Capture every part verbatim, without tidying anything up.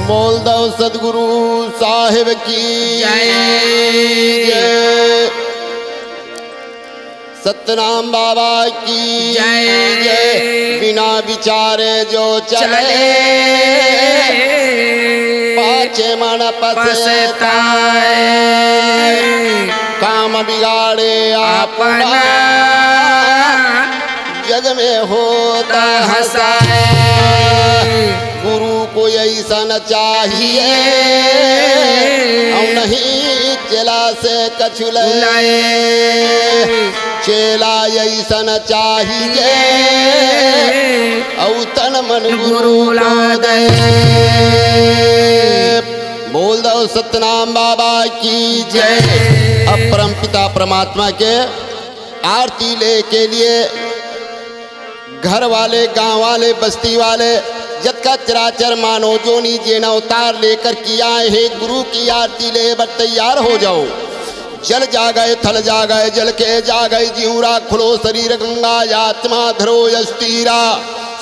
बोल दो सतगुरु साहेब की जय। जय। सतनाम बाबा की जय। जय। बिना विचारे जो चले, चले। पाछे मन पछताए। पछताए। काम बिगाड़े अपना, अपना। जग में होता हंसाए। गुरु को ऐसा न चाहिए, हम नहीं चेला से कछु लए। चेला ऐसा न चाहिए, औ तन मन गुरु ला दे। बोल दो सतनाम बाबा की जय। अब परम पिता परमात्मा के आरती ले के लिए घर वाले, गांव वाले, बस्ती वाले, जतका चराचर मानव जोनी जेन अवतार लेकर के आए हैं, गुरु की आरती ले बर तैयार हो जाओ। जल जागय, थल जागय, जल के जागय, जीव राखलो शरीर गंगा, आत्मा धरो यश तीरा।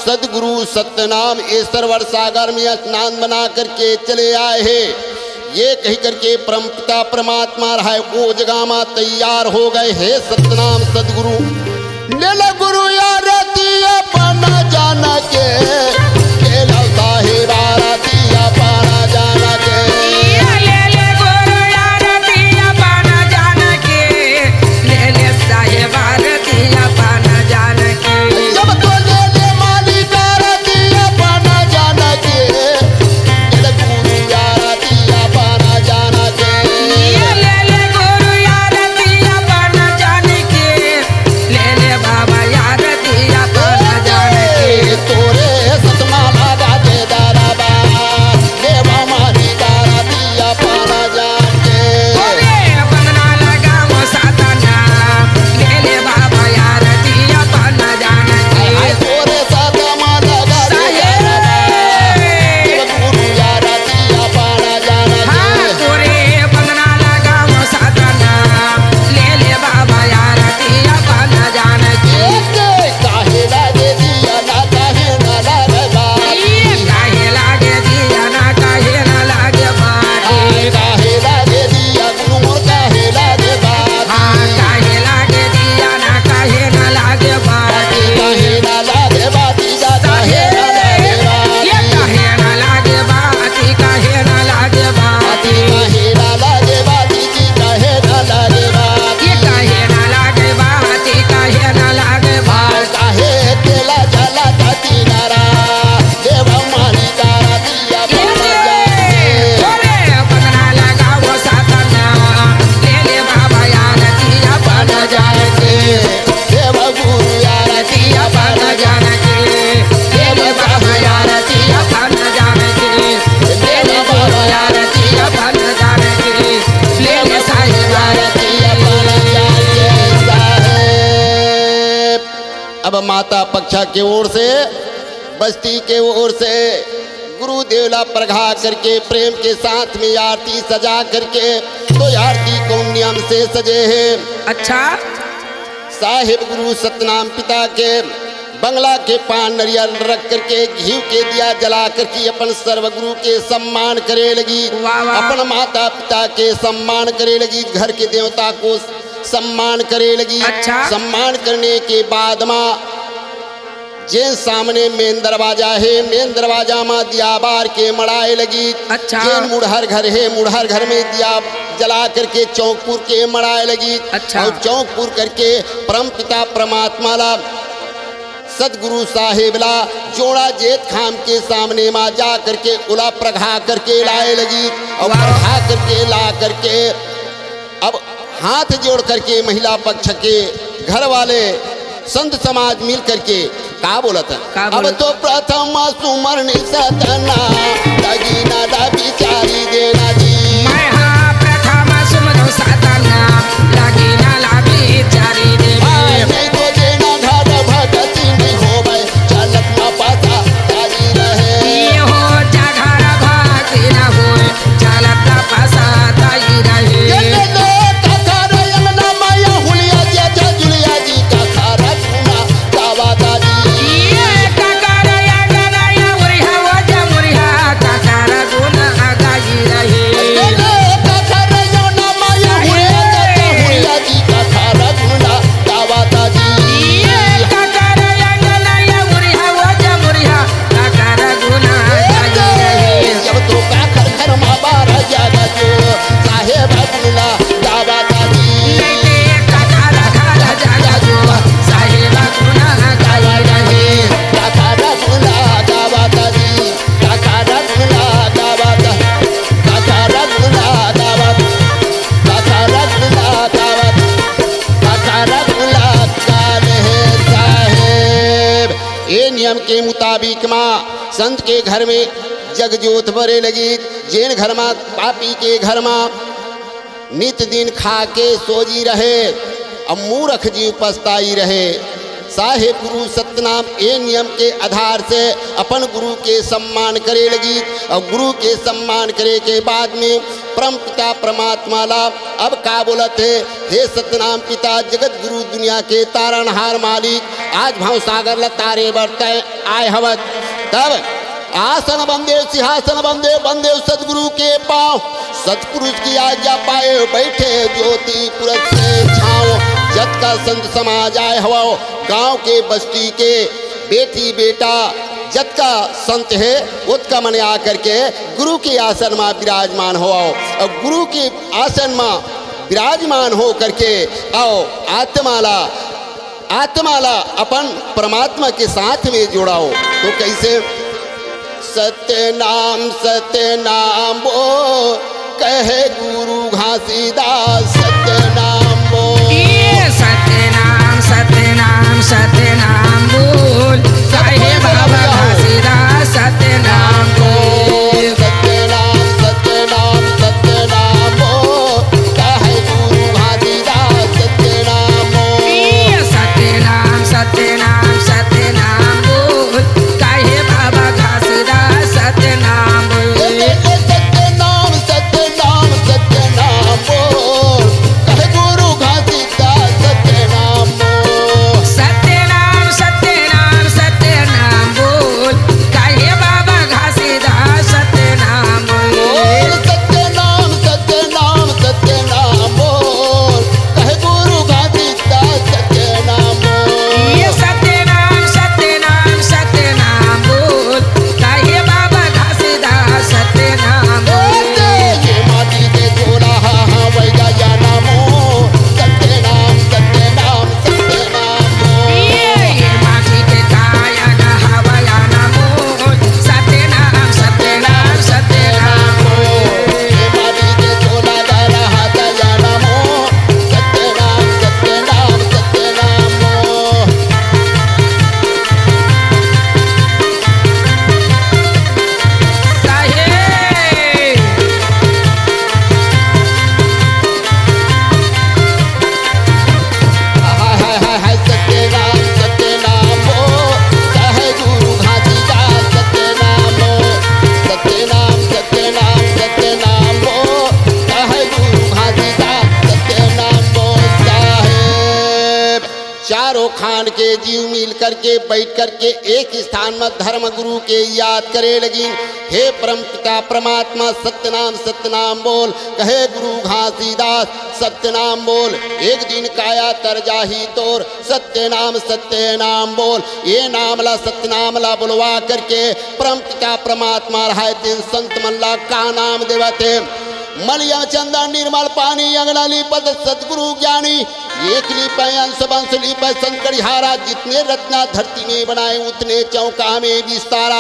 सतगुरु सतनाम ए सरवर सागर में स्नान बना करके चले आए हैं। ये कही करके परम पिता परमात्मा रहाय ओ जगह मा तैयार हो गए। हे सतनाम सतगुरु, ले ला गुरु आरती अपन जान के, ले ला साहेब आरती अपन जान के। ले ले गुरु आरती अपन जान के, ले ले साहेब आरती अपन जान के। जब तो ले ले मालिक आरती अपन जान के, ले ले गुरु आरती अपन जान के। ये ले ले गुरु आरती अपन जान के, ले ले बाबा आरती अपन जान के। तोरे सतमा लगा दे दादा बा, देवा मारी आरती अपन जान के। अरे बंदना लगा वो सातना, ले ले बाबा आरती अपन जान के। हाय तोरे सतमा लगा दे दादा बा, देवा गुरु आरती अपन जान के। हाँ, तोरे बंदना लगा वो सातना, ले ले बाबा आरती अपन जान के। काहे लागे दिया ना, काहे ना लागे बा। काहे लागे दिया ना, काहे ना लागे बा। काहे लागे दिया गुरु मोर, काहे लागे बा। हाँ, काहे लागे दिया ना, काहे ना लागे बा। काहे ना लागे बा। ये काहे ना लागे बाती, काहे ना लागे बाती। काहे ना लागे बाती, काहे ना लागे बाती। ये काहे ना लागे बाती, काहे ना लागे बाती। काहे तेला जला ताती नारा, देवा मारी तारा दिया बन जाए। अरे बंदना लगाओ सातना, ले ले बाबा आरती अपन जाए। देवा गुरु आरती अपन जान के, ले ले बाबा आरती अपन जान के, ले ले बाबा आरती अपन जान के, ले ले साहेब आरती अपन जान के। साहेब, अब माता पक्ष के ओर से, बस्ती के ओर से गुरुदेव ला प्रगा करके प्रेम के साथ में आरती सजा करके, तो आरती कौन नियम से सजे है? अच्छा। साहेब गुरु सतनाम पिता के बंगला के पान नरियल रख करके, घीव के दिया जला करके अपन सर्व गुरु के सम्मान करे लगी, वाह, वाह। अपन माता पिता के सम्मान करे लगी, घर के देवता को सम्मान करे लगी। अच्छा। सम्मान करने के बाद मा जेन सामने मेन दरवाजा हे, मेन दरवाजा मा दिया बार के मड़ाए लगी। अच्छा। जेन मुड़हर घर हे, मुड़हर घर में दिया जला करके चौकपुर के मड़ाए लगी। अच्छा। अउ चौकपुर करके परम पिता परमात्मा ला, सतगुरु साहेब ला जोड़ा जेत खाम के सामने मा जा करके ओला प्रगा करके लाए लगी। अउ वाह। प्रगा करके ला करके अब हाथ जोड़ करके महिला पक्ष के घर वाले संत समाज मिल करके का बोलत हे? का अब बोलत? तो प्रथम सुमरनी सतना, लगी ना ला बिचारी देना जी। मैं हाँ प्रथम सुमरन सतना, लगी ना ला बिचारी देना। हाँ, नहीं तो देना घाट भगती नहीं होवे, चलत मा पासा तारी रहे। ये हो जा घर भगती ना होए, चलत मा पासा तारी रहे। ये ले ले काका रे अंगना माया हुलिया जे जे जुलिया जी काका रे गुना गावा दादी। ये काका रे अंगना या उरिहा वो जे मुरिहा काका रे गुना ए नियम के मुताबिक मा संत के घर में जगजोत बरे लगी, जेन घर मा पापी के घर मा नित दिन खा के सोजी रहे, अब मूरख जीव पछताई रहे। साहेब गुरु सतनाम ए नियम के आधार से अपन गुरु के सम्मान करे लगी, और गुरु के सम्मान करे के बाद में परम पिता परमात्मा ला अब का बोलत हे, हे सतनाम पिता, जगत गुरु, दुनिया के तारनहार मालिक, आज भवसागर ला तारे बर तैं आए हवत। तब आसन बंदे, सिंहासन बंदे, बंदे सतगुरु के पाँव। सतपुरुष की आज्ञा पाए, बैठे ज्योति पुरस से छाँव। जतका संत समाज आए हवो, गांव के, बस्ती के, बेटी बेटा, जतका संत हे, ओतका मने आकर के गुरु के आसन मा विराजमान हो। और गुरु के आसन मा विराजमान हो करके, अउ आत्मा ला, आत्मा ला अपन परमात्मा के साथ में जोड़ाओ। तो कैसे? सत्य नाम, सत्य नाम बोल, कहे गुरु घासीदास, सत्य नाम बोल। ये सत्य नाम, सत्य नाम, सत्य नाम बोल, कहे बाबा घासीदास, सत्य नाम बोल। सत्य नाम, सत्य नाम, सत्य नाम बोल, कहे गुरु घासीदास, सत्य नाम बोल। ये सत्य नाम, सत्य नाम, सत्य नाम बोल, कहे बाबा घासीदास, सत्य नाम बोल। ए, ए, ए, सत्य नाम, सत्य नाम, सत्य नाम बोल, कहे गुरु घासीदास, सत्य नाम बोल। सत्य नाम, सत्य नाम, सत्य नाम बोल, कहे बाबा घासीदास, सत्य नाम बोल। सत्य नाम, सत्य नाम, सत्य नाम बोल, कहे गुरु घासीदास, सत्य नाम बोल। ये सत्य नाम, सत्य नाम, सत्य नाम बोल, कहे बाबा घासीदास, सत्य नाम बोल। ये माटी के चोला हा, हा, वैगा या नामो, सत्य नाम, सत्य नाम, सत्य नाम बोल। ये, ये माटी के काया ना हवया नामो, सत्य नाम, सत्य नाम, सत्य नाम बोल। ये माटी के चोला दा रहा दया नामो, सत्य नाम, सत्य नाम, सत्य नाम बोल। चारों खान के जीव मिल करके, बैठ करके एक स्थान में धर्म गुरु के याद करे लगिन। हे परम पिता परमात्मा, सत्यनाम सत्यनाम बोल, कहे गुरु घासीदास, सत्यनाम बोल। एक दिन काया तर जाही तोर, सत्यनाम सत्यनाम बोल। ये नाम ला, सत्यनाम ला बोलवा करके परम पिता परमात्मा रहाय दिन संत मन ला का नाम देवत हे? मलिया चंदन निर्मल पानी, अंगना लीपत सतगुरु ज्ञानी। एक लीपे अंश वंश लीपे संकरिहारा, जितने रचना धरती में बनाए उतने चौका में विस्तारा।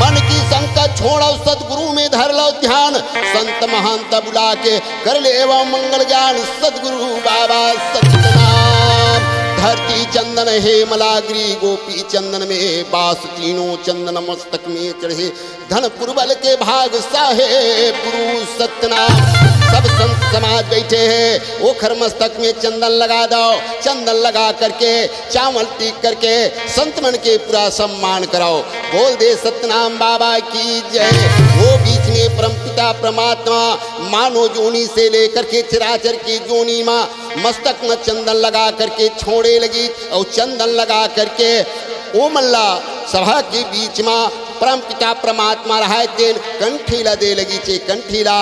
मन की शंका छोड़ो, सतगुरु में धर लो ध्यान। संत महंत बुला के कर ले एवं मंगल ज्ञान। सतगुरु बाबा सतनाम। धरती चंदन हे मलाग्री, गोपी चंदन में बास, तीनों चंदन मस्तक में चढ़े। धनपुर बल के भाग साहेब गुरु सतनाम। सब संत समाज बैठे हे, ओखर मस्तक में चंदन लगा दो। चंदन लगा करके, चावल टीक करके संत मन के पूरा सम्मान कराओ। बोल दे सतनाम बाबा की जय। वो बीच में परम पिता परमात्मा मानव जोनी से लेकर के चराचर की जोनी मा मस्तक में चंदन लगा करके छोड़े लगी और चंदन लगा करके ओमन ला सभा के बीच मा परम पिता परमात्मा रहाय तेन कंठी ला दे लगी चे, कंठी ला,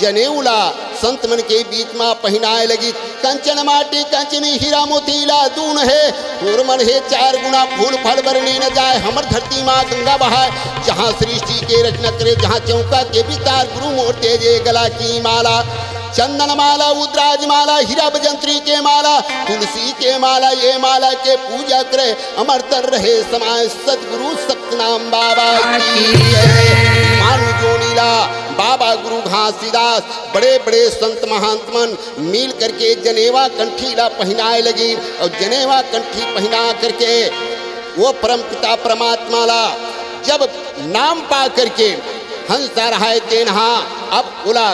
जनेऊ ला संत मन के बीच मा पहिनाए लगी। कंचन माटी कंचनी हीरा मोती ला दून हे, तोर मन हे चार गुना फूल फल बरने न जाए, हमर धरती मा गंगा बहाए। जहाँ सृष्टि के रचना करे, जहाँ चौका के विस्तार, गुरु मोर तेजे गला की माला। चंदन माला, उद्राज माला, हीरा बजंत्री के माला, तुलसी के माला, ये माला के पूजा करे, अमर तर रहे समाज सतगुरु सतनाम बाबा की जय। मानु जोनीला बाबा गुरु घासीदास, बड़े बड़े संत महंत मन मिल करके जनेवा कंठी ला पहिनाए लगिन और जनेवा कंठी पहिना करके वो परम पिता परमात्मा ला जब नाम पा करके हंस रहा है तेन हा, अब ओला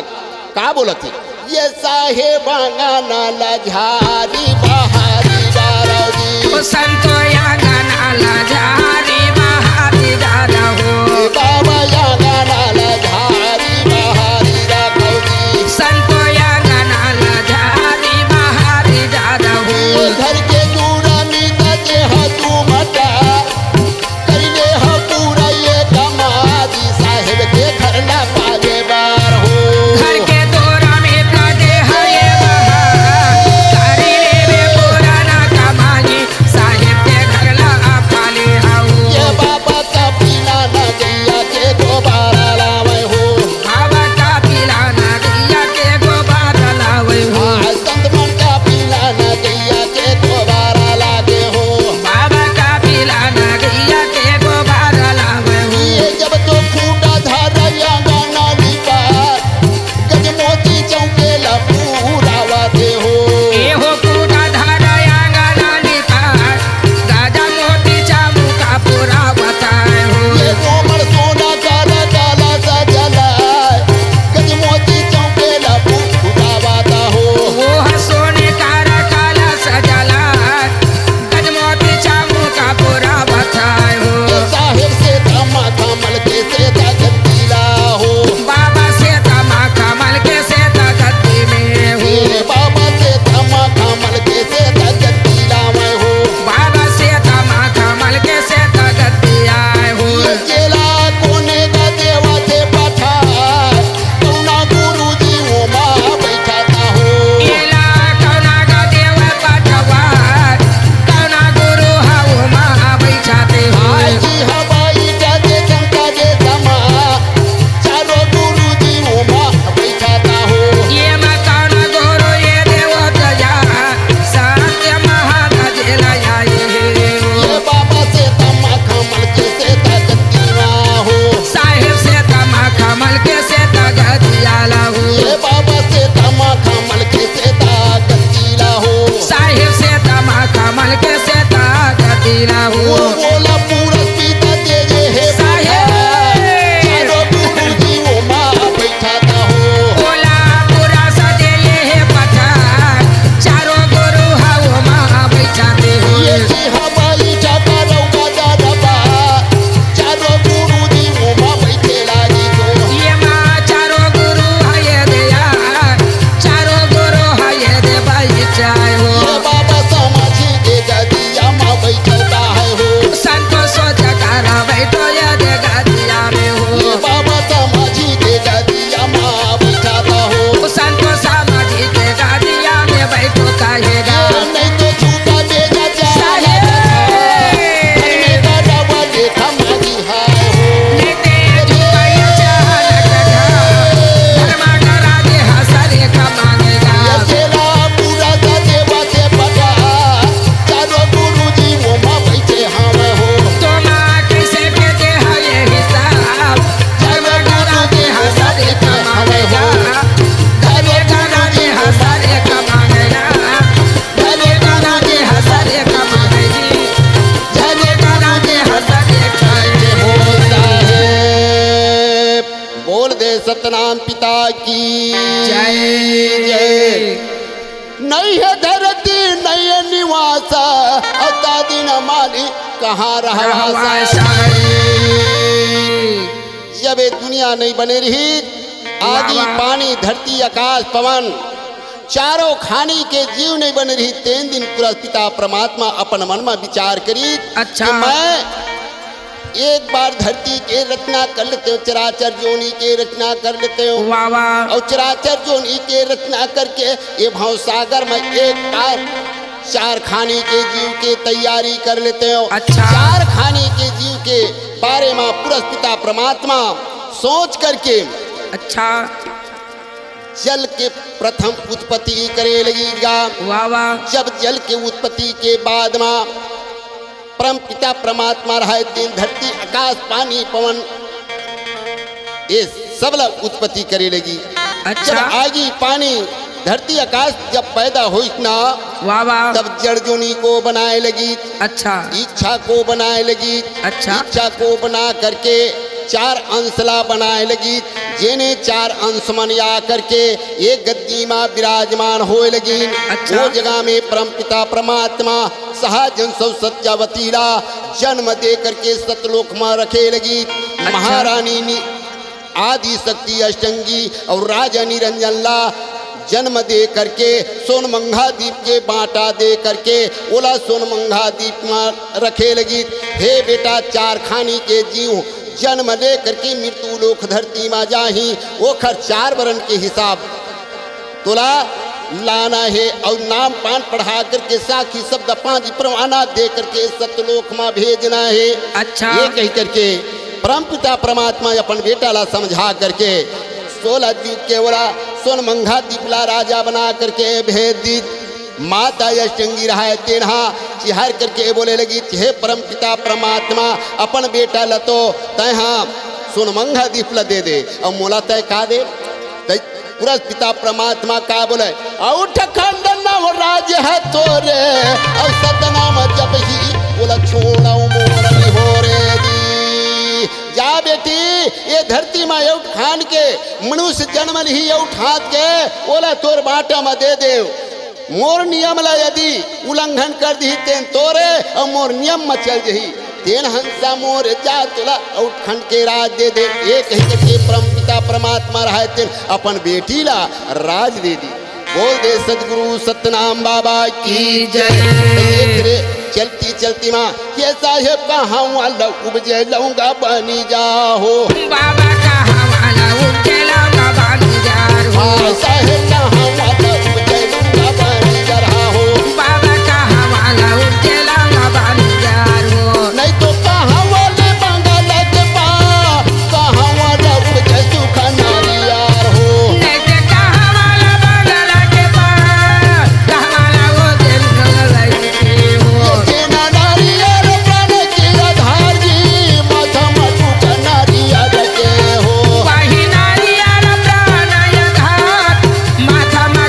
का बोलत हे? ये साहेब आंगन ला झारी बहारी डारव जी। ओ संतो आंगन ला झारी बहारी डारव हो। बाबा आंगन ला झारी बहारी राखव जी। संतो आंगन ला झारी बहारी डारव हो। ये घर के जुड़ा नी त देहा तू मटा। करिले ह पूरा ये कमाजी साहेब के घर ला पाले बार हो। घर के दोरा में प्रदे ह ये बहा, करिले बे पूरा ना कमाजी साहेब के घर ला पाले हऊ। ये बाबा का पीला ना गैया के गोबारा लावे हो। बाबा का पीला ना गैया के गोबारा लावे हो। हाँ, संत मन का पीला ना गैया के गोबारा लागे हो। बाबा का पीला ना गैया के गोबारा लावे हो। ये जब तो खूंटा धर आंगन लिपा, गजमोती चौके ला पूरावा दे हो। ए हो खूंटा धर आंगन लिपा, गजमोती चौका पूरावत हे हो। ये कोमल सोना काला काला सजला, गजमोती चौके ला पूरावत हो। वो ह सोने काला काला सजला, गजमोती चौका पूरावत हे हो। साहेब से तमा कमल के से गद्दी ला हो। बाबा से तमा कमल के से गद्दी में हो। ए बाबा से तमा कमल के से गद्दी लावे हो। बाबा से तमा कमल के से गद्दी आए हो। ये चेला कोने का देवा से पठा कौना गुरुजी ओमा बैठाता हो। एला कौना गा देवा पठवा, कौना गुरु हा ओमा बैठाते हो। आजी हा बैठा दे शंका दे समा, चारों गुरुजी ओमा बैठाता हो। ये मा कौना गुरु ये देवो दया, सत्य महाराज ला आए हे। ये बाबा से तमा कमल के से गद्दी ला हो। साहेब से तमा कमल के से गद्दी ला हो। ये बाबा से तमा कमल के से गद्दी ला हो। साहेब से तमा कमल के से गद्दी ला हो। वो बोला पूरा पीता दे ये हे साहेब। चारों गुरुजी ओमा बैठाता हो। बोला पूरा सजे ये हे पठार, चारों गुरु हा ओमा बैठाते हो। ये जी हमारी जाता रौदा दादा बा। चारों गुरुजी ओमा बैठे लागी तो। ये माँ चारों गुरु हा ये दे यार, चारों गुरु हा ये दे बैठाए हो। ये बाबा समाजी के गदिया मा बैठता है हो। संतो सोच कर बैठो ये दे गदिया में हो। ये बाबा समाजी के गदिया मा बैठाता हो। संतो समाजी के गदिया में बैठो कहेगा। ये नहीं तो झूठा दे जा साहेब। घर में दादा वाले समाजी बोल दे सतनाम पिता की जय। जय। नहीं है धरती, नहीं है निवास, अता दिन मालिक कहाँ रहवास। रहवास। जब ये दुनिया नहीं बने रही, आगी, वाह, वाह। पानी, धरती, आकाश, पवन, चारों खानी के जीव नहीं बने रही, तेन दिन पूरा पिता परमात्मा अपन मन में विचार करी अच्छा। कि मैं एक बार धरती के रचना कर लेते हो, चराचर जोनी के रचना कर लेते हो। वाह, वाह। और चराचर जोनी के रचना करके ये भवसागर में एक बार चार खानी के जीव के तैयारी कर लेते हो। अच्छा। चार खानी के जीव के बारे में पुरस पिता परमात्मा सोच करके अच्छा। जल के प्रथम उत्पत्ति करे लगी गा। वाह, वाह। जब जल के उत्पत्ति के बाद में परम पिता परमात्मा रहे, दिन धरती आकाश पानी पवन ये सब ला उत्पत्ति करे लगी। अच्छा। जब आगी पानी धरती आकाश जब पैदा होइस ना, वाह, वाह। तब जड़ जोनी को बनाए लगी, अच्छा। इच्छा को बनाए लगी, अच्छा। इच्छा को बना करके चार अंश ला बनाए लगी, जेने चार अंश मन आ करके एक गद्दी मा विराजमान होए लगी। अच्छा। वो जगह में परमपिता परमात्मा सहज जन सौ सत्यावती ला जन्म दे करके सतलोक मा रखे लगी। अच्छा। महारानी नी आदि शक्ति अष्टंगी और राजा निरंजन ला जन्म दे करके सोनमंगा दीप के बांटा दे करके ओला सोनमंगा दीप मा रखे लगी। हे बेटा, चार खानी के जीव जन्म ले करके मृत्यु लोक धरती मा जाही, ओखर चार वरन के हिसाब तोला लाना हे और नाम पान पढ़ा करके साखी शब्द पांच परवाना दे करके सतलोक मा भेजना हे। अच्छा। ये कही करके परमपिता परमात्मा अपन बेटा ला समझा करके सोलह युग के ओला सोनमंगा दीप ला राजा बना करके भेज दी। माता अष्टंगी रहाय तेन हा चिहार करके बोले लगी, हे परमपिता परमात्मा, अपन बेटा ला तो तैं हा सोनमंगा दीप ला दे दे, अउ मोला तैं का दे? तैं परमपिता परमात्मा का बोले, अउ ठखंड नव राज है तोरे, अउ सतनाम जपही, ओला छोड़उ मोर निहोरे दी। जा बेटी, ये धरती मा एउठ खान के मनुष्य जन्म लिही, एउठ हाथ के, ओला तोर बांटा मा दे देव। मोर नियम ला यदि उल्लंघन कर दिही, तेन तोरे अउ मोर नियम मा चल जही। तेन हंसा मोर जात ला अउ ठखंड के राज दे दे। ये कही करके परमपिता परमात्मा रहाय तेन अपन बेटी ला राज दे दी। बोल दे सतगुरु सतनाम बाबा की की जय। जय। देख रे, चलती चलती मा के साहेब कहाँ वाला उपजे लौंगा बनी जा हो। बाबा कहाँ वाला उपजे लौंगा बनी जा हो। हाँ, साहेब कहाँ वाला उपजे लौंगा बनी जा हो। बाबा कहाँ वाला उपजे लौंगा बनी जा हो। नहीं तो कहाँ वाले बंगाल के पा, कहाँ वाला उपजे सुखा नारियार हो। नहीं तो कहाँ वाला बंगाल के पा, कहाँ वाला वो दिल लगी हो। जेना नारियर प्राण के आधार जी, माथा मा चुका नारियर के हो। वही नारियर प्राण आधार, माथा मा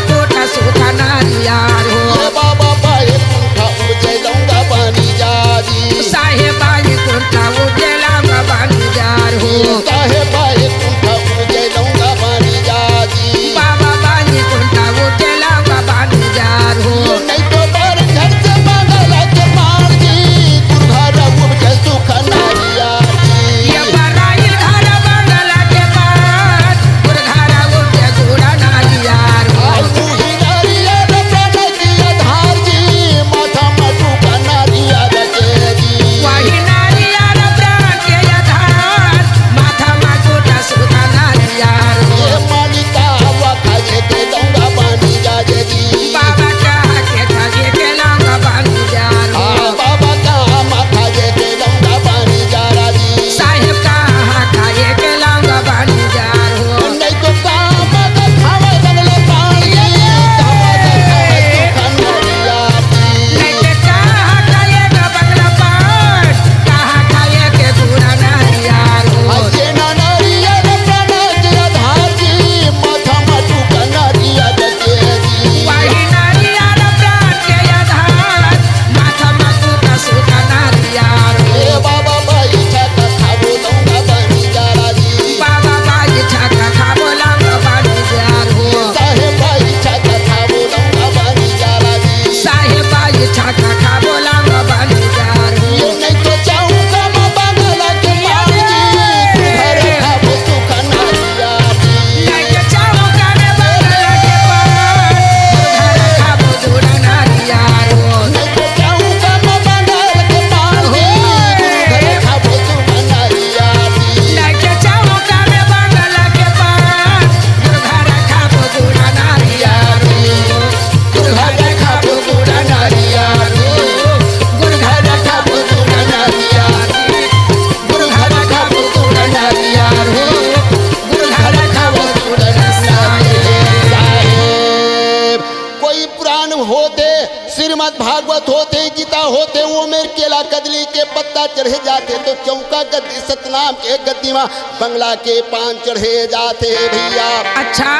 तो चौका गद्दी, सतनाम के गद्दी मा बंगला के पान चढ़े जाथे भैया। अच्छा।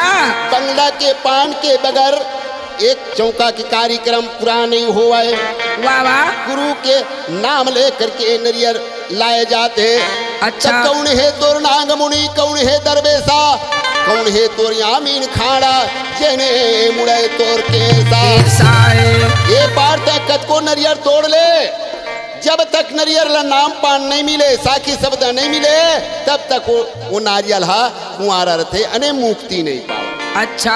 बंगला के पान के बगैर एक चौका के कार्यक्रम पूरा नहीं होवय। वाह, वाह। गुरु के नाम लेकर के नरियर लाए जाथे। अच्छा। त कौन हे तोर नांग मुनि, कौन हे दरबेसा, कौन हे तोर यामीन खाड़ा, जेने मुड़े तोर केसा। केसा हे। ए पार तक कतको नरियर तोड़ ले, जब तक नरियर ला नाम पान नहीं मिले, साखी शब्द नहीं मिले, तब तक वो, वो नारियल हा कुंवारा रथे, अने मुक्ति नहीं पावे। अच्छा।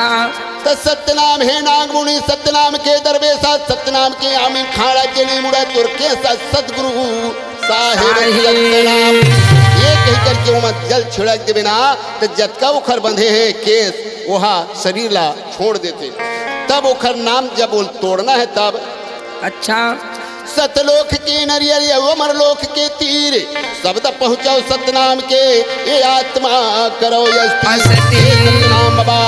त सतनाम हे नांग मुनि, सतनाम के दरबेसा, सतनाम के आमीन खाड़ा, जेने मुड़ा तोर केसा, सतगुरु साहेब साहेब। सतनाम। ये कही करके ओमा जल छिड़क देबे ना, त जतका ओखर बंधे हे केस, ओहा शरीर ला छोड़ देथे। तब ओखर नाम जब बोल तोड़ना हे तब। अच्छा। सतलोक के नरियर, अमर लोक के तीर, शब्द पहुँचाओ सतनाम के, ये आत्मा करो स्थिर। स्थिर। हे सतनाम बाबा,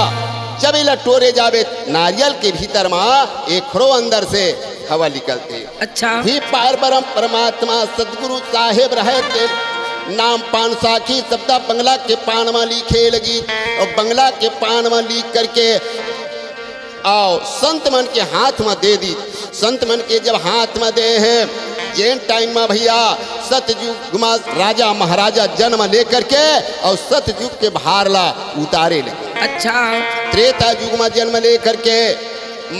जब इला टोरे जाबे, नारियल के भीतर मा एखरो अंदर से हवा निकलथे। अच्छा। भी पार ब्रह्म परमात्मा सतगुरु साहेब रहे ते नाम पान साखी शब्द बंगला के पान मा लिखे लगी, और बंगला के पान मा लिख करके अउ संत मन के हाथ म दे दी। संत मन के जब हाथ म दे हे, जेन टाइम म भैया सतयुग म राजा महाराजा जन्म लेकर के अउ सतयुग के भार ला उतारे लगे। अच्छा। त्रेता युग म जन्म लेकर के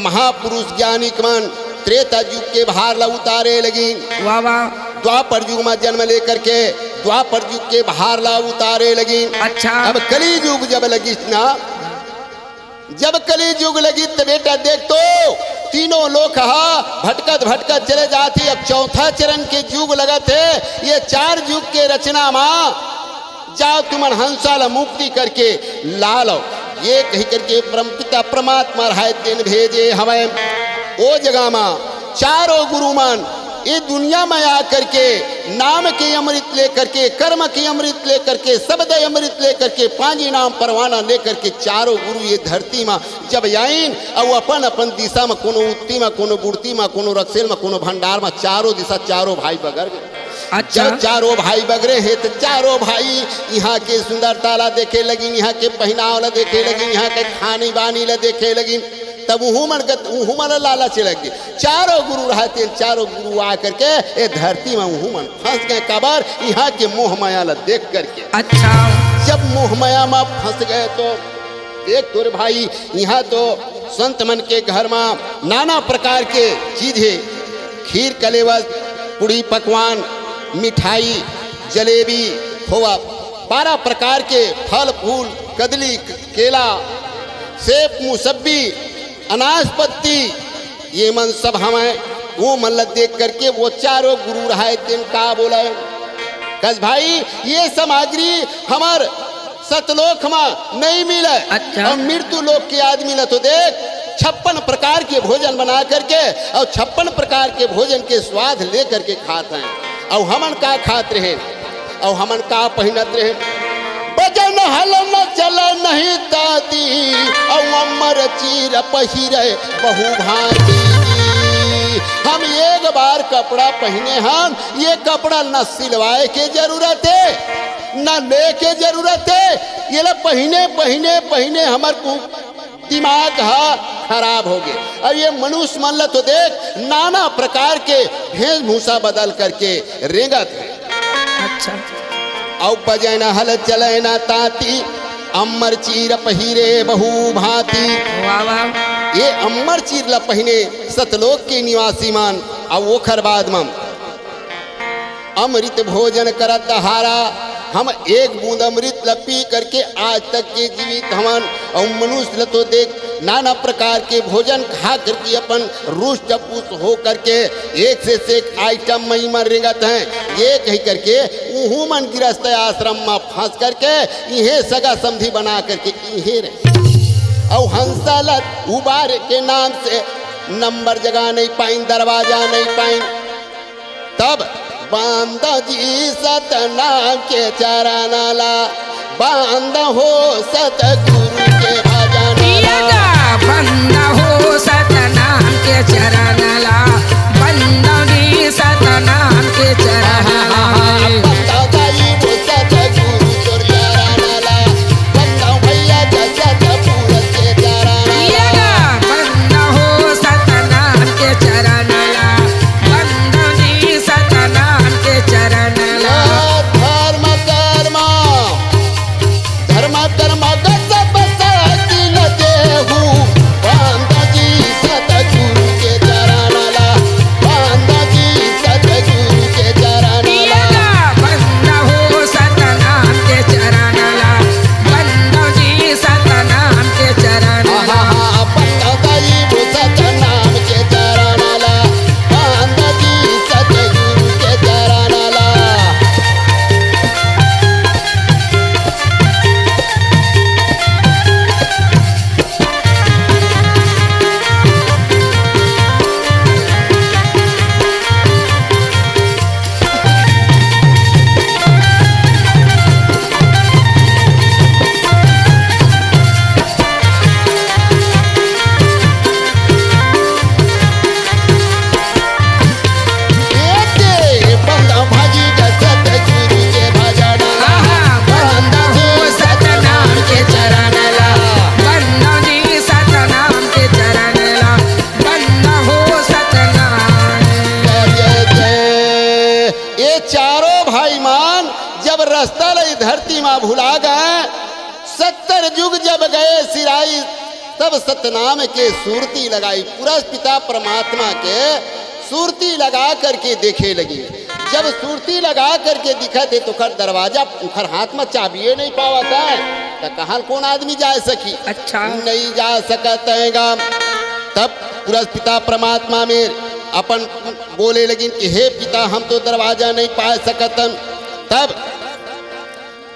महापुरुष ज्ञानी मन त्रेता युग के भार ला उतारे लगिन। वाह, वाह। द्वापर युग म जन्म लेकर के द्वापर युग के भार ला उतारे लगिन। अच्छा। अब कली युग जब लगिस ना, जब कली युग लगी त बेटा देख तो तीनों लोक हा भटकत भटकत चले जात हे। अब चौथा चरण के युग लगत हे। ये चार युग के रचना मा जाओ तुमन हंसा ला मुक्ति करके ला लो, ये कही करके परमपिता परमात्मा रहाय तेन भेजे हवय। ओ जगह मा चारों गुरु मन ये दुनिया में आ करके नाम के अमृत लेकर के, कर्म के अमृत लेकर के, शब्द अमृत लेकर के, पांजी नाम परवाना लेकर के चारों गुरु ये धरती मा जब आइन अउ अपन अपन दिशा मा कोनो उत्ती मा, कोनो बुड़ती मा, कोनो रक्सेल मा, कोनो भंडार मा, चारों दिशा चारों भाई बगर गे। अच्छा। जब चारों भाई बगरे हे त चारों भाई इहाँ के सुंदरता ला देखे लगिन, इहाँ के पहिनाव ला देखे लगिन, इहाँ के खानी बानी ला देखे लगिन। तब उहू मन के, उहू मन ला लालच लग गे। चारों गुरु रहते, चारों गुरु आ करके ए धरती में उहू मन फंस गए। काबर? इहाँ के मोह माया ला देख करके। अच्छा। जब मोह माया में फंस गए तो देख तोरे भाई, इहाँ तो संत मन के घर में नाना प्रकार के चीज हे, खीर कलेवर, पूड़ी पकवान, मिठाई, जलेबी, खोवा, बारह प्रकार के फल फूल, कदली, केला, सेब, मुसब्बी, अनासपत्ती, ये मन सब हवय। वो मन ल देख करके वो चारों गुरु रहाय तेन का बोले, कस भाई, ये सामग्री हमर सतलोक म नहीं मिले। अच्छा। अउ मृत्यु लोक के आदमी ल तो देख, छप्पन प्रकार के भोजन बना करके अउ छप्पन प्रकार के भोजन के स्वाद ले करके खात हैं। अउ हमन का खात रहे? अउ हमन का पहिनत रहे? बजन हल न चल नहीं ताती, अउ अमर चीर पहिरे बहुभांति। हम एक बार कपड़ा पहिने हन, ये कपड़ा न सिलवाए के जरूरत हे, न ले के जरूरत हे। ये ला पहिने, पहिने, पहिने हमर कु-, दिमाग ह खराब हो गे। अउ ये मनुष्य मन ल तो देख, नाना प्रकार के भेष भूषा बदल करके रेंगत हे। अच्छा। अउ बजै न हल चलै न ताती, अम्मर चीर पहिरे बहु भांति। वाह, वाह। ये अम्मर चीर ल पहिने सतलोक के निवासी मन, अउ ओखर बाद म अमृत भोजन करत हारा, हम एक बूंद अमृत ल पी करके आज तक के जीवित हवन। अउ मनुष्य ल तो देख, नाना प्रकार के भोजन खा करके अपन रुष्ट पुष्ट हो करके एक से एक आइटम मई मर रेंगत हैं। ये कही करके उहू मन गृहस्थ आश्रम में फंस करके इहे सगा समधी बना करके इहे रहे। अउ हंसा ल उबारे के नाम से नंबर जगह नहीं पाइन, दरवाजा नहीं पाइन। तब बांध जी सतनाम के चरण ला, बांध हो सतगुरु के भजन ला। पिया गा, बंद हो सतनाम के चरण ला, बंद जी सतनाम के चरण ला। जब रस्ता लई धरती मा भुला गए, सत्तर जुग जब गए सिराई, तब सतनाम के सुरती लगाई। पुरस पिता परमात्मा के सुरती लगा करके देखे लगी। जब सुरती लगा करके दिखत हे, तो ओकर दरवाजा, ओकर हाथ मा चाबिये नहीं पावत हे, त कहाँ कोन आदमी जाए सकी? अच्छा। नहीं जा सकत हे गा। तब पुरस पिता परमात्मा में अपन बोले लगिन कि हे पिता, हम तो दरवाजा नहीं पाए सकतन। तब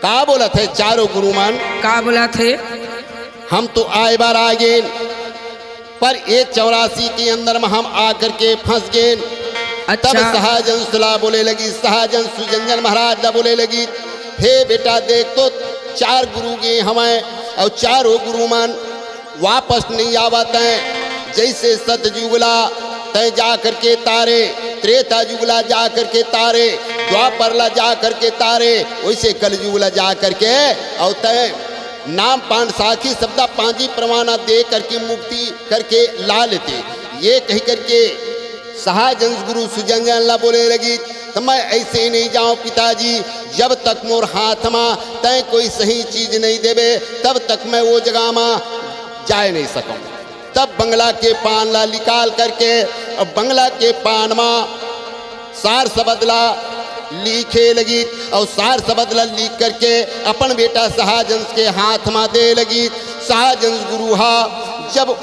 का बोलत हे चारों गुरु मन? का बोलत हे? हम तो आए बार आ गेन, पर ये चौरासी के अंदर में हम आकर के फंस गेन। अच्छा। तब सहजंस ला बोले लगी, सहजंस सुजंजन महाराज ला बोले लगी, हे बेटा, देख तो चार गुरु गे हवय अउ चारों गुरु मन वापस नहीं आवत हैं। जैसे सतयुग ला तय जा करके तारे, त्रेता युग ला जा करके तारे, द्वापर ला जा करके तारे, वैसे कलयुग ला जा करके अउ तय नाम पान साखी शब्दा पांजी प्रमाणा दे करके मुक्ति करके ला लेते। ये कही करके सहजंस गुरु सुजंजन ला बोले लगी, त मैं ऐसे नहीं जाऊं पिताजी, जब तक मोर हाथ मा तय कोई सही चीज नहीं देबे, तब तक मैं वो जगह मा जाए नहीं सकूं। तब बंगला के पान ला निकाल करके, अब बंगला के पान मा सार शब्द ला लिखे लगी अउ सार शब्द ला लिख करके अपन बेटा सहजंस के हाथ मा दे लगी। सहजंस गुरु हा जब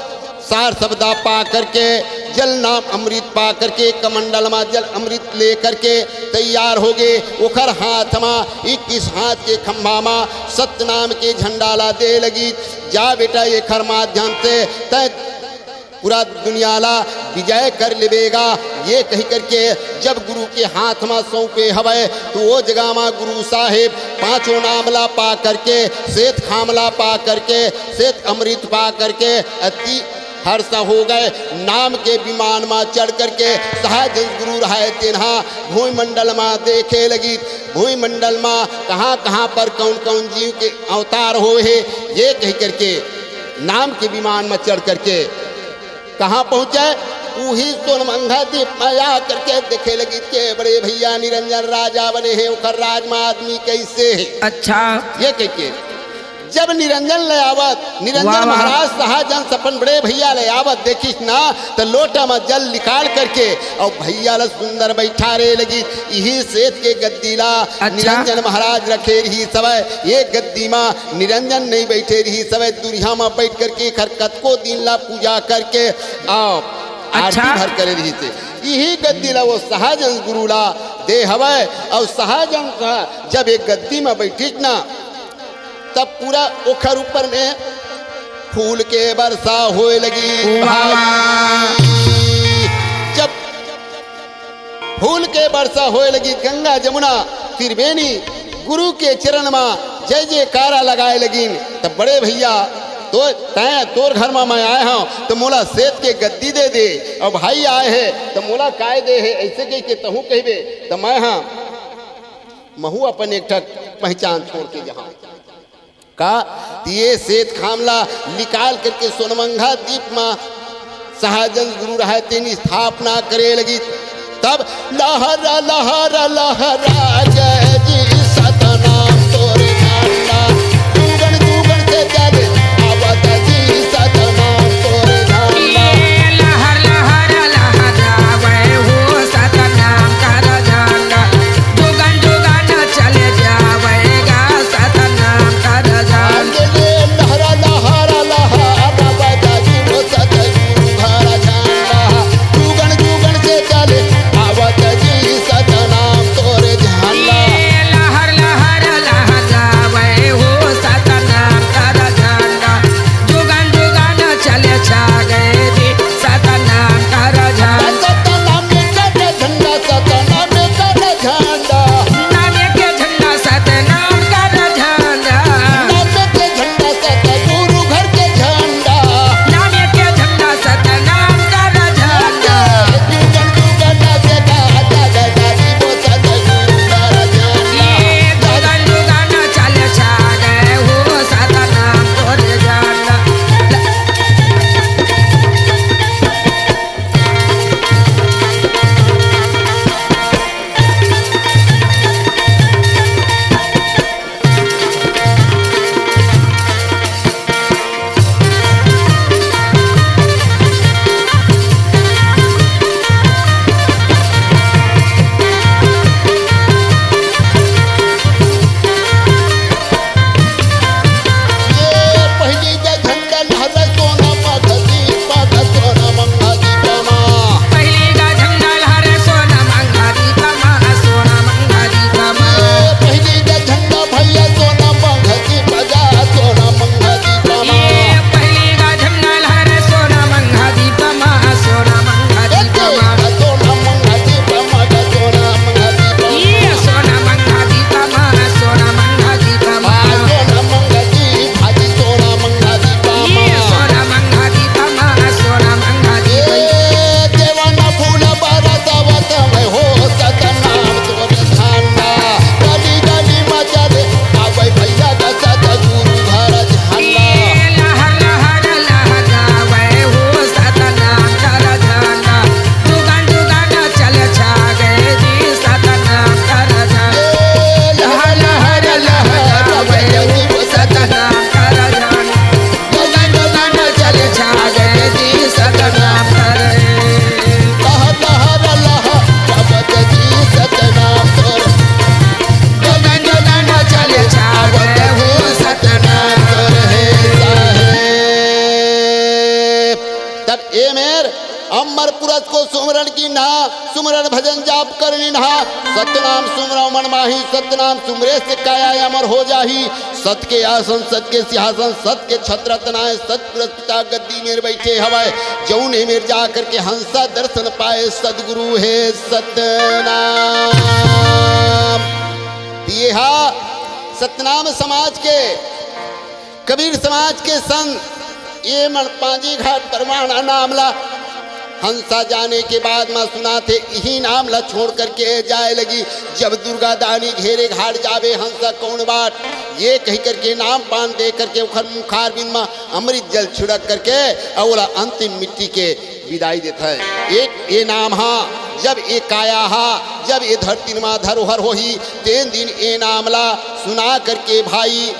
सार शब्दा पा करके, जल नाम अमृत पा करके, कमंडल मा जल अमृत ले करके तैयार हो गे। ओखर हाथ मा इक्कीस हाथ के खंभा मा सतनाम के झंडा ला दे लगी। जा बेटा, एखर माध्यम से तय पूरा दुनिया ला विजय कर लेबेगा। ये कही करके जब गुरु के हाथ मा सौंपे हवय, तो वो जगह मा गुरु साहेब पांचों नाम ला पा करके, श्वेत खाम ला पा करके, श्वेत अमृत पा करके अति हर्ष हो गए। नाम के विमान मा चढ़ करके सहजंस गुरु रहे तेनहा भूमंडल मा देखे लगी, भूमंडल मा कहाँ कहाँ पर कौन कौन जीव के अवतार होए हे, ये कही करके नाम के विमान मा चढ़ करके कहाँ पहुँचे? उही सोनमंगा दीप मा आ करके देखे लगी के बड़े भैया निरंजन राजा बने हे, ओखर राज मा आदमी कैसे हे। अच्छा। ये कह के जब निरंजन ले आवत, निरंजन वाह, वाह। महाराज सहजंस अपन बड़े भैया ले आवत देखिस ना, त लोटा मा जल निकाल करके अउ भैया ला सुंदर बैठारे लगी। इही श्वेत के गद्दी ला अच्छा। निरंजन महाराज रखे रहिस हवय। ये गद्दी मा निरंजन नहीं बैठे रहिस हवय, दुरिहा मा बैठ करके एखर कतको दिन ला पूजा करके अउ आरती अच्छा। भर करे रहिस हे। इही गद्दी ला वो सहजंस गुरु ला दे हवय। अउ सहजंस ह जब एक गद्दी मा बैठिस ना, तब पूरा ओखर ऊपर में फूल के वर्षा होए लगी। वाह, वाह। जब फूल के वर्षा होए लगी, गंगा जमुना त्रिवेणी गुरु के चरण मा जय जयकारा लगाए लगिन। तब बड़े भैया, तो तैं, तोर घर मा मैं आए हंव, त मोला श्वेत के गद्दी दे दे। अउ भाई आए हे, त मोला काय दे हे, ऐसे कहि के तहूँ कहिबे, त मैं हा महू अपन एक ठक पहचान छोड़ के जहाँ का त ये श्वेत खाम ला निकाल करके सोनमंगा दीप मा सहजंस गुरु रहे तेन स्थापना करे लगी। तब लहरा लहरा लहरा जय जी सतनाम तोरे झंडा, दुगन दुगन से चले आवत जी सतनाम तोरे झंडा। लहर लहर लहरावे हो सतनाम कर झंडा, दुगन दुगन चले जावेगा सतनाम कर झंडा। लहरा लहरा लहरा बजा जी वो सतनाम कर झंडा, दुगन दुगन से चले आवत जी सतनाम तोरे झंडा। भजन जाप कर निन्हा। सतनाम सुमरौ मन माही, सतनाम सुमरे से काया अमर हो जाही। सत के आसन, सत के सिंहासन, सत के छत्र तनाए, सत पुरस्कृता गद्दी मेर बैठे हवय। जौन ए मेर जा करके हंसा दर्शन पाए, सतगुरु हे सतनाम। ये हा सतनाम समाज के, कबीर समाज के संत ये मन पांजी घाट परवाना नाम ला हंसा जाने के बाद म सुनाथे, इही नाम ला छोड़ करके जाए लगी। जब दुर्गा दानी घेरे घाट जावे हंसा कौन बाट, ये कही करके नाम पान दे करके ओखर मुखार बिंद म अमृत जल छिड़क करके अउ ओला अंतिम मिट्टी के विदाई देथे। एक ये नाम हा, जब ये काया हा, जब ये धरती मा धरोहर होही, तेन दिन ये नाम ला सुना करके भाई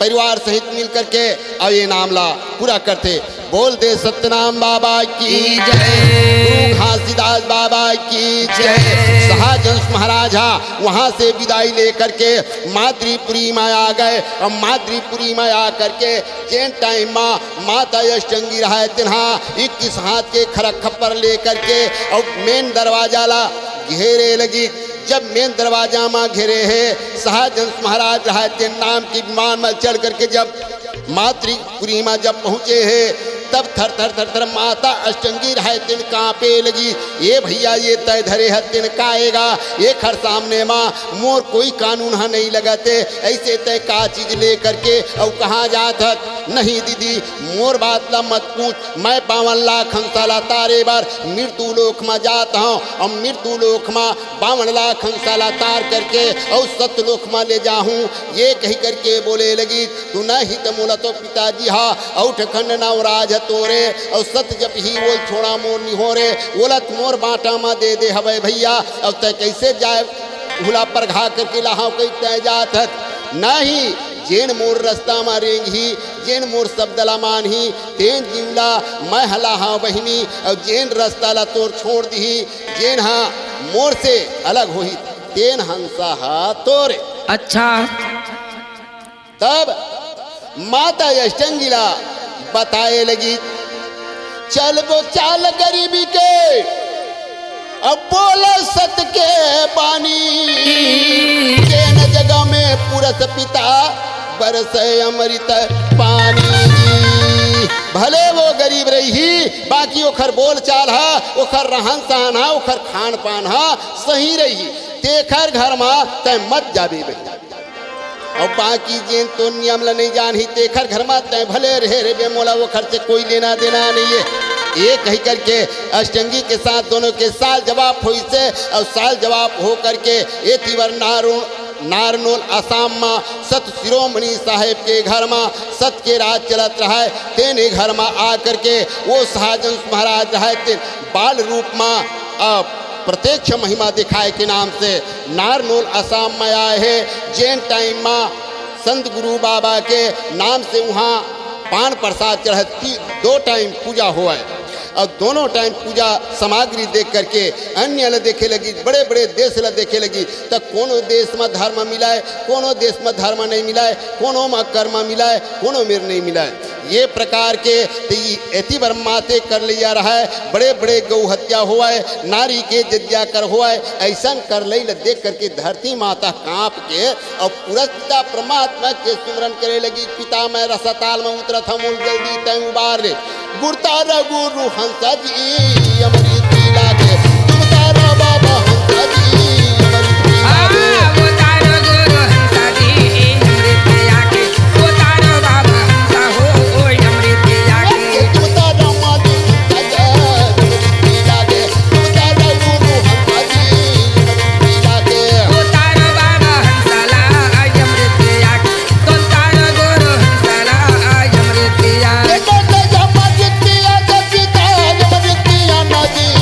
परिवार सहित मिल करके अउ ये नाम ला पूरा करथे। बोल दे सतनाम बाबा की की जय। जय। गुरु घासीदास बाबा की जय। जय। सहजहंस महाराज हा वहां से विदाई लेकर के माद्रीपुरी में आ गए। और माद्रीपुरी में आ करके जेन टाइम मा माता अष्टंगी रहय तेन हा इक्कीस हाथ के खरक खप्पर लेकर के और मेन दरवाजा ला घेरे लगी। जब मेन दरवाजा मा घेरे हे, सहजहंस महाराज रहय तेन नाम के विमान मा चढ़ करके जब माद्रीपुरी मा जब पहुंचे हे, तब थर थर थर थर माता अष्टंगी रहय तेन कांपे लगी। ए भैया, ये तय धरे ह तेन का एगा, एखर सामने मा मोर कोई कानून ह नहीं लगत हे। ऐसे तय का चीज लेकर के अउ कहाँ जात हस? नहीं दीदी, मोर बात ला मत पूछ। मैं बावन लाख हंसा ला तारे बर मृत्यु लोक मा जात हूँ। और मृत्यु लोक मा बावन लाख हंसा ला तार करके अउ सतलोक मा ले जाहूँ, ये कही करके बोले लगी। तू नहीं त मोला तो पिताजी हा अउ ठखंड नवराज ह तोरे, अउ सत जब ही बोल छोड़ा मोर निहोरे, ओला त मोर बांटा मा दे दे हवय भैया। अब तय कैसे जाए भूला परघा करके लाहव कही तय जात हस? नहीं, जेन मोर रस्ता मा रेंगही, जेन मोर शब्द ला मानही, तेन जीव ला मैं ह लाहव बहिनी, अउ जेन रस्ता ला तोर छोड़ दिही, जेन हा मोर से अलग होही, तेन हंसा हा तोरे। अच्छा। तब माता अष्टंगी ला बताए लगी, चल वो चाल गरीबी के, अब बोल सत के बानी, जेन जग में पुरस पिता बरसय अमृत पानी। भले वो गरीब रही, बाकी ओखर बोल चाल हा, ओखर रहन सहन हा, ओखर खान पान हा सही रही, तेखर घर मा तय मत जाबे बहिनी। अउ बाकी जेन तो नियम ल नइ जानही, तेखर घर म तैं भले रहे रहिबे, मोला ओखर से कोई लेना देना नइ हे। ये कहि करके अष्टंगी के साथ दोनों के साल जवाब होइसे, अउ साल जवाब हो करके एती बर नारो-, नारनोल आसाम म सत शिरोमणि साहेब के घर म सत के राज चलत रहय। तेने घर म आ करके वो सहजहंस महाराज रहय, तेन बाल रूप म, अ, प्रत्यक्ष महिमा दिखाए के नाम से नारनोल आसाम में आए हे, जेन टाइम मा संत गुरु बाबा के नाम से उहाँ पान प्रसाद चढ़त, ती-, दो टाइम पूजा होवय अउ दोनों टाइम पूजा सामग्री देख करके अन्य ल देखे लगी, बड़े-बड़े देश ल देखे लगी, त कोनो देश म धर्म मिलय, कोनो देश म धर्म नइ मिलय, कोनो म कर्म मिलय, कोनो मेर नइ मिलय। ये प्रकार के त ई एती बर माते करलैया रहय, बड़े-बड़े गौ हत्या होवय, नारी के जज्जा कर होवय, अइसन करलई ल देख करके धरती माता कांप के अउ पुरस्ता परमात्मा के सुमरन करे लगी, पिता मैं रसाताल म उतरत हंव, मोल जल्दी तैं उबार ले। गुरतारा गुरु हंसा जी अमृत पिला के, गुरतारा बाबा हंसा जी अमृत पिला के। आ, गुरतारा गुरु हंसा जी अमृत पिला के। उतारो बाबा हंसा हो, ओए अमृत पिया के। उतारो माँ जी हंसा जी, अमृत पिया के। उतारो गुरु हंसा जी, अमृत पिया के। उतारो बाबा हंसा ला, अमृत पिया के। उतारो गुरु हंसा ला, अमृत पिया के। बेटा तेजा माँ जी पिया के, सीता अमृत पिया ना जी।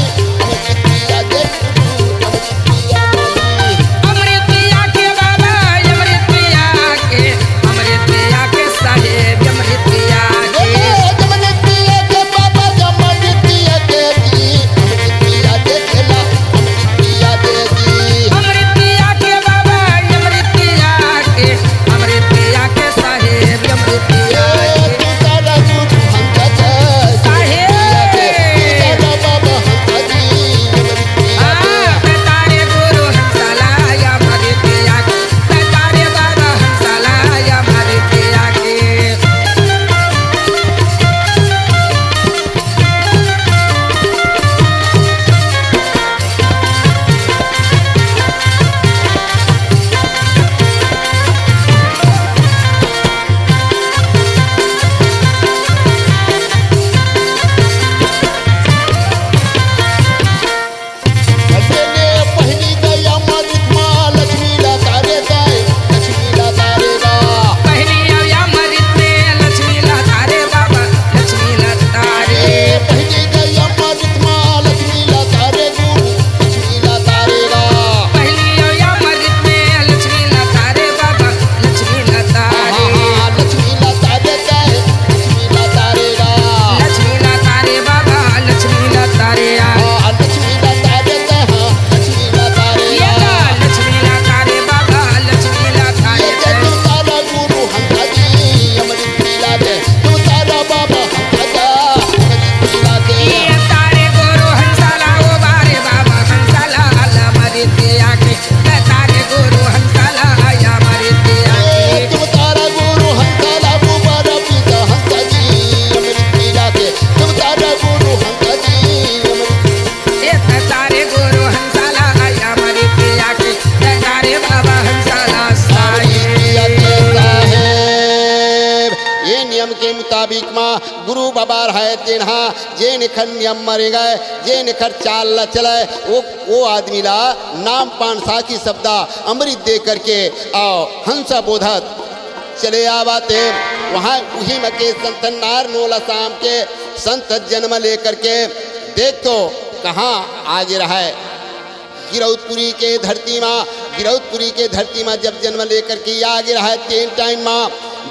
के मुताबिक मा गुरु बाबा रहय, तेन हा जेन एखर नियम म रेंगय, जेन एखर चाल ल चलय, वो, वो आदमी ला नाम पान साखी सब्दा अमृत दे करके अउ हंसा बोधत चले आवत हे। वहाँ उही म के संत नारनोल असाम के संत जन्म लेकर के देख तो कहाँ आगे रहय। गिरौदपुरी के धरती मा, गिरौदपुरी के धरती मा जब जन्म लेकर के आगे रहय, तेन टाइम मा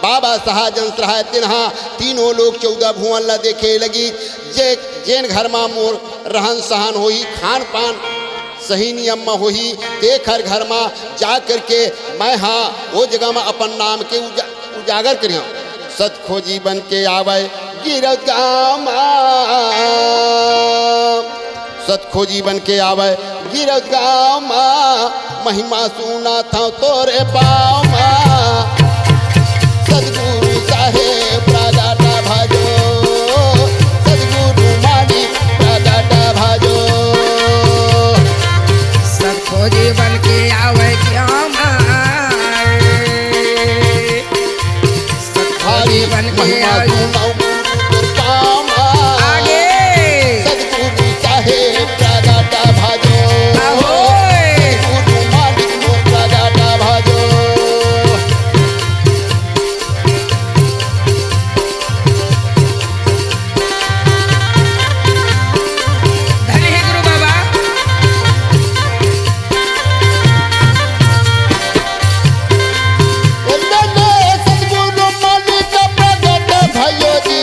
बाबा सहजानंद रहय, तेन हा तीनों लोक चौदह भुवन ला देखे लगिस। जे, जेन घर मा मोर रहन सहन होही, खान पान सही नियम मा होही, तेखर घर मा जा करके मैं हा वो जगह मा अपन नाम के उजा-, उजागर करिहौं। सत खोजी बन के आवय गिरौद गाँव मा, सत खोजी बन के आवय गिरौद गाँव मा, महिमा सुनत हौं तोरे पाँव मा। सतगुरु साहेब प्रगट भजो, सतगुरु मानिक प्रगट भजो। सत खोजी बन के आवय गाँव मा। सत खोजी बन के आवय। आगे। सतगुरु साहेब प्रगट भजो। आहो। सतगुरु मानिक मोर प्रगट भजो। धन्य हे गुरु बाबा। सतगुरु मानिक प्रगट भयो जी,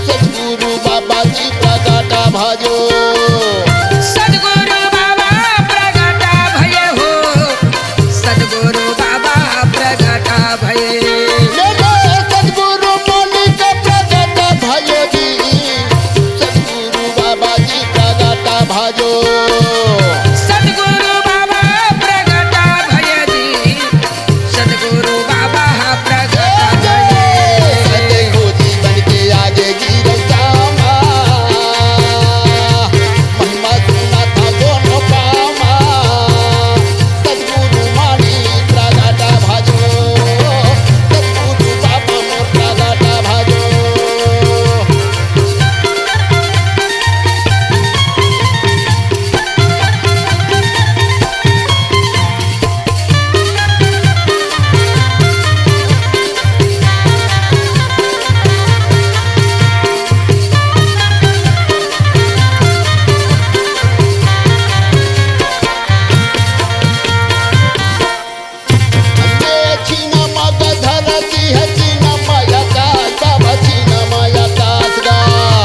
सतगुरु बाबा जी प्रगट भजो। सतगुरु बाबा प्रगट भये हो, सतगुरु बाबा प्रगट भये। सतगुरु मानिक प्रगट भयो जी, सतगुरु बाबा जी प्रगट भजो। सतगुरु बाबा प्रगट भये जी, सतगुरु बाबा प्रगट भये। सतगुरु जीवन के आगे गिरौदा मा, महिमा सुनत हौं दोनों पाँव मा। सतगुरु मानिक प्रगट भजो, सतगुरु बाबा मोर प्रगट भजो।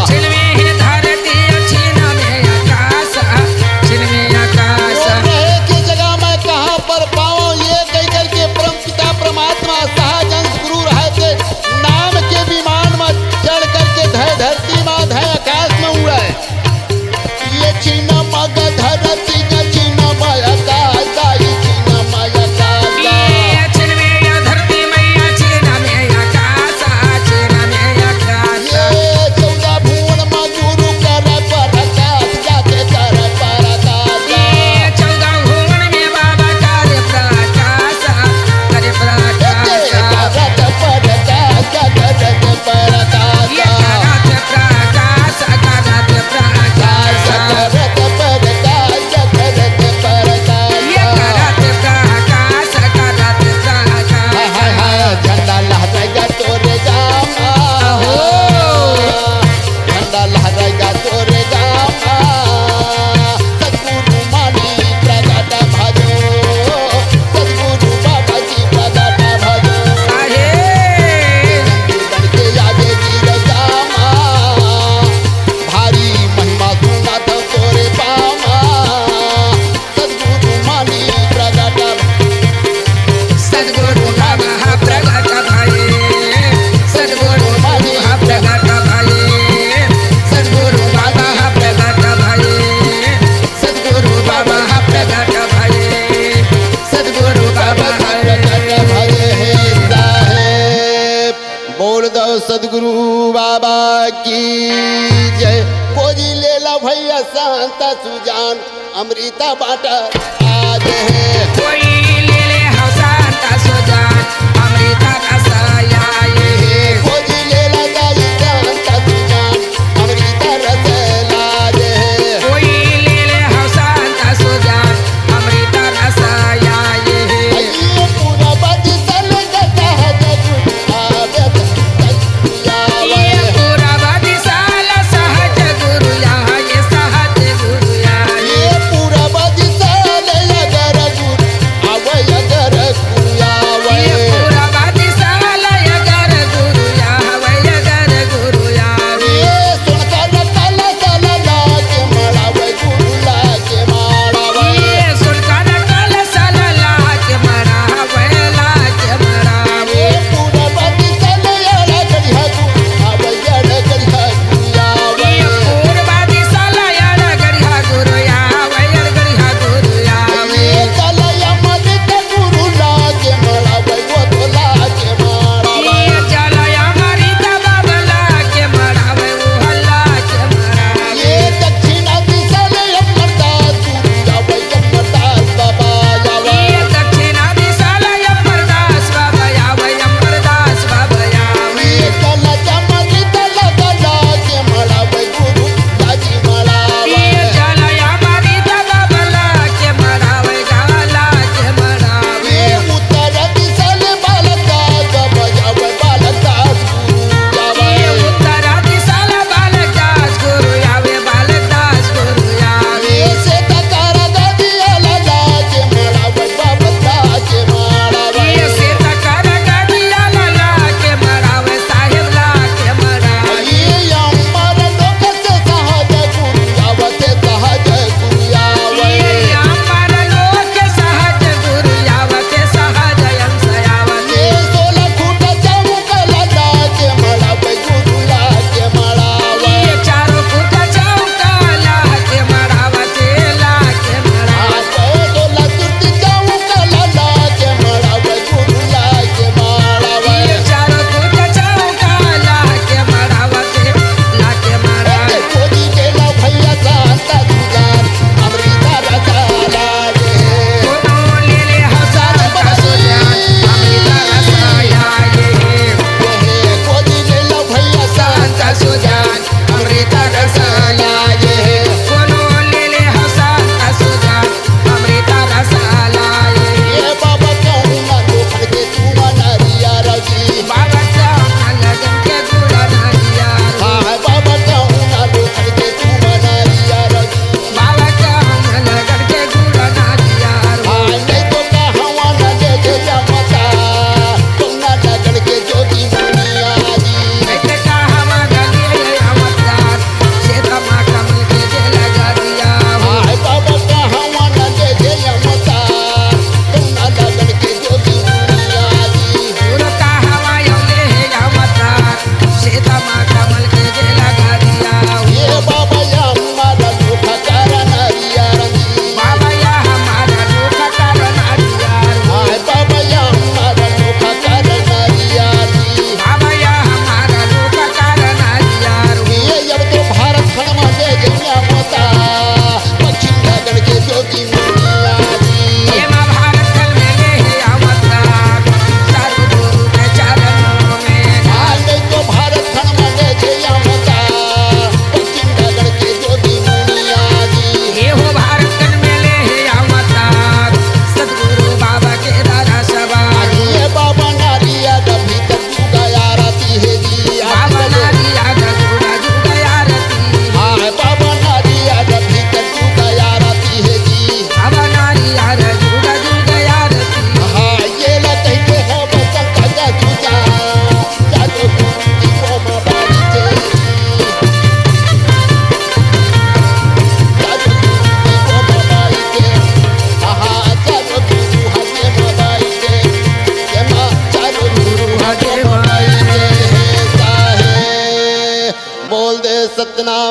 छिनमी हे धरती, छिनमी आकाश, छिनमी आकाश। वो रहे के जगह मैं कहाँ पर पावों, ये कहि करके परम पिता परमात्मा सहजानंद गुरु रहय ते नाम के विमान म चढ़ करके धय धरती म, धय आकाश म उड़य। ये छिनम अग धरती का छिनम आकाश, ये छिनम आकाश। ये छिनम या धरती मैया, छिनम या आकाश, छिनम या आकाश। ये चौदह भुवन म गुरु कर प्रकाश, जाके कर प्रकाश। ये चौदह भुवन में बाबा कर प्रकाश, कर प्रकाश। करत प्रकाश, करत प्रकाश। ये करत प्रकाश, करत प्रकाश। करत प्रकाश, करत प्रकाश। ये करत प्रकाश, करत प्रकाश। हाय, हाय, हाय, झंडा लहराएगा तोरे गाँव। अहो। झंडा लहराएगा तोरे गाँव। सतगुरु मानिक प्रगट भजो, सतगुरु बाबा जी प्रगट भजो। आहे। जीवन के आगे गिरौदा मा, भारी महिमा सुनत हौं तोरे पाँव मा। सतगुरु मानिक प्रगट, सतगुरु बाबा प्रगट भये, सतगुरु मानिक प्रगट भये, सतगुरु बाबा प्रगट भये, सतगुरु बाबा प्रगट भये, सतगुरु बाबा प्रगट भये हे साहेब। बोल दो सतगुरु बाबा की जय। खोजी ले ला भैया संत सुजान, अमृता बाँटा आज हे। कोई ले ले हव संत सुजान, अमृता रस आए हे। खोजी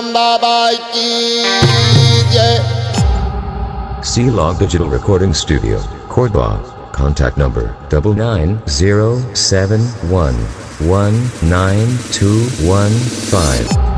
बाबा की जय। C Log Digital Recording Studio, Cordoba. Contact number double nine zero seven one one nine two one five.